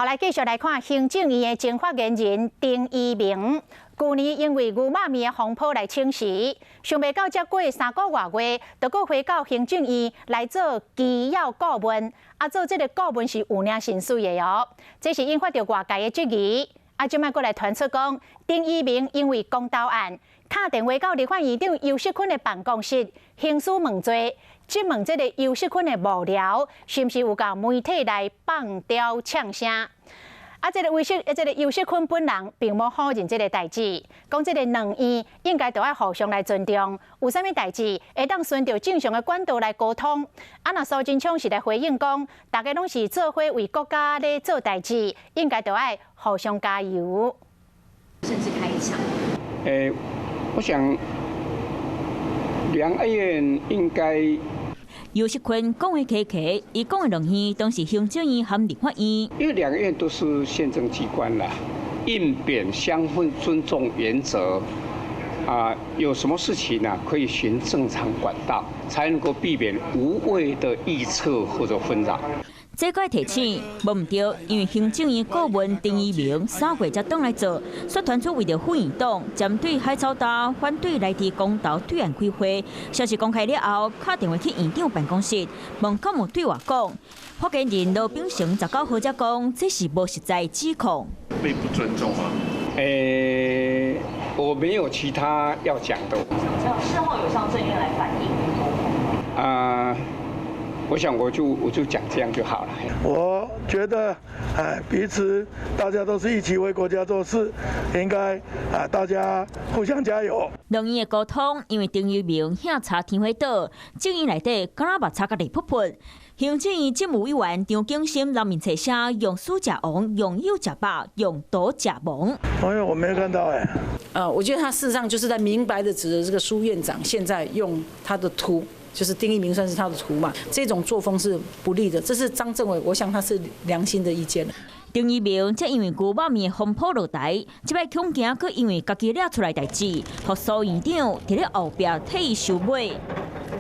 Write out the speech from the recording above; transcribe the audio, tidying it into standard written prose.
好，來繼續來看行政院的前發言人丁怡銘，舊年因為牛肉麵的風波來請辭，想袂到才過3個外月，就閣回到行政院來做機要顧問，啊，做這個顧問是有領薪水的哦。這是引發著外界的質疑。啊，這擺閣來傳出講，丁怡銘因為公投案，敲電話到立法院長游錫堃的辦公室，興師問罪，質問這個游錫堃的幕僚是毋是有共媒體來放刁嗆聲？啊，這個游錫，這個游錫堃本人並無否認這個代誌，講這個兩院應該都愛互相來尊重，有啥物代誌會當循著正常的管道來溝通。啊，若蘇貞昌是來回應講，大家攏是做伙為國家咧做代誌，應該都愛互相加油。甚至開槍。我想兩院應該。游錫堃講話客氣，伊講的兩院當是行政院和立法院。因為兩院都是憲政機關啦，應秉相互尊重原則，啊，有什麼事情呢？可以循正常管道，才能夠避免無謂的臆測或者紛擾。這個提醒無毋對，因為行政院顧問丁怡銘3月才轉來做，煞傳出為著副院長針對海草礁反對來佇公投對岸開會，消息公開了後，敲電話去院長辦公室問敢有對外講。發言人羅秉成19號才講，這是無實在指控。被不尊重嗎？我沒有其他要講的。事後有向政院來反映溝通？啊。我想我就講這樣就好了。我覺得，哎，彼此大家都是一起為國家做事，應該啊，大家互相加油。兩院的溝通，因為丁怡銘遐查天花島，政院內底敢若目擦甲綠噗噗。行政院政務委員張景森當面揣聲，用書食王，用友食飽，用毒食亡。哎呦，我沒有看到哎。我覺得他事實上就是在明白的指著這個蘇院長，現在用他的徒。就是丁怡銘算是他的徒嘛，這種作風是不利的。這是張政委，我想他是良心的意見。丁怡銘則因為牛肉麵風波落台，這擺恐驚閣因為家己掠出來代誌，予蘇院長佇咧後壁替伊收尾。